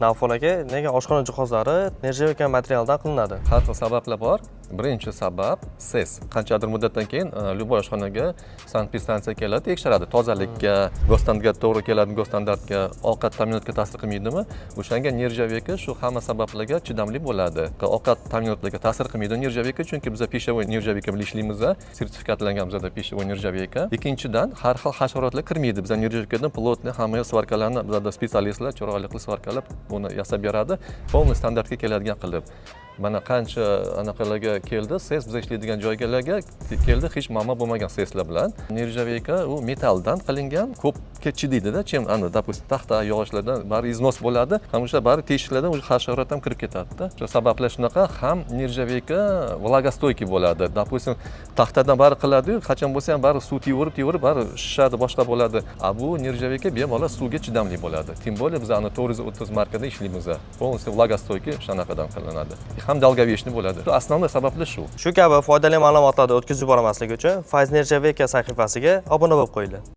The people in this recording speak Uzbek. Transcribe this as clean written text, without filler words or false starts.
Navfon aka, nega oshxona jihozlari нержавейка materialidan qilinadi? Har xil sabablar bor. Birinchi sabab СЭС. Qanchadir muddatdan keyin любой oshxonaga санэпидстанция keladi, tekshiradi tozalikka, госстандарт ga to'g'ri keladimi, госстандарт ga, ovqat ta'minotiga ta'sir qilmaydimi. O'shanga нержавейка shu hamma sabablarga chidamli bo'ladi. Ovqat ta'minotiga ta'sir qilmaydi нержавейка, chunki biza пищевой нержавейка bilan ishlaymiz, sertifikatlangan bizada пищевой нержавейка. Ikkinchidan, har xil hasharotlar kirmaydi. Biza нержавейка dan плотный hamma сварка larni bizada специалист lar chiroyli qilib сварка lab buni yasab beradi, полный standartga keladigan qilib. Mana qancha anaqalarga keldi СЭС, biz ishlaydigan joylarga keldi, hech muammo bo'lmagan СЭС lar bilan. Нержавейка u metalldan qilingan, ko'pga chidaydida, чем ana, допустим, taxta, yog'ochlardan bari износ bo'ladi, ham o'sha bari teshiklardan уже hasharot ham kirib ketadida. O'sha sabablar shunaqa. Ham нержавейка влагостойкий bo'ladi. Допустим, taxtadan bari qiladiyu, qachon bo'lsa ham bari suv tegaverib tegaverib bari shishadi, boshqa bo'ladi. А bu нержавейка bemalol suvga chidamli bo'ladi, тем более biz ani 430 markada ishlaymiz, полностью влагостойкий o'shanaqadan qilinadi, ham долговечный bo'ladi. Основной sabablar shu. Shu kabi foydali ma'lumotlarni o'tkazib yubormaslik uchun Fayz Нержавейка sahifasiga obuna bo'lib qo'yinglar.